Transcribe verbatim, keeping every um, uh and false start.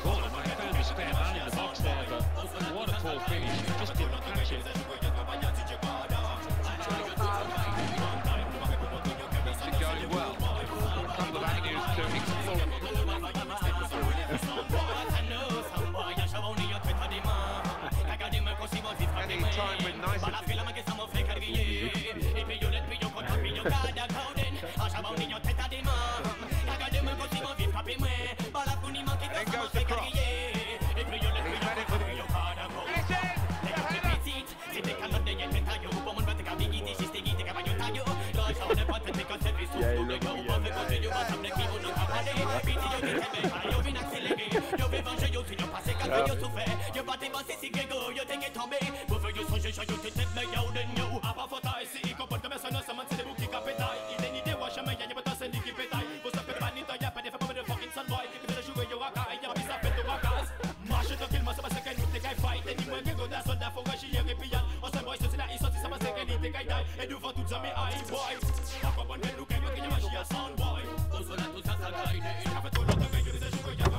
Ball, and he found his spare man in the box there, but what a poor finish. Just didn't catch it. Is it going well? A couple of avenues to explore. Getting time with nice. Then goes the cross. He's had it with him. Maché trankilman, sa pa sé ke nou té kay fight. Ni mwen, Grégo, da sòlda, fò rèji, épi an sèl bòy sòti la, i sòti, sa pa sé ke li té kay die. É douvan tout zanmi a-y, bòy. Ankò bon, nou kay manjé a sound bòy. Ozòla, tout sa, sa kay dé. Sa fè two lontan ke yo té jwé, yo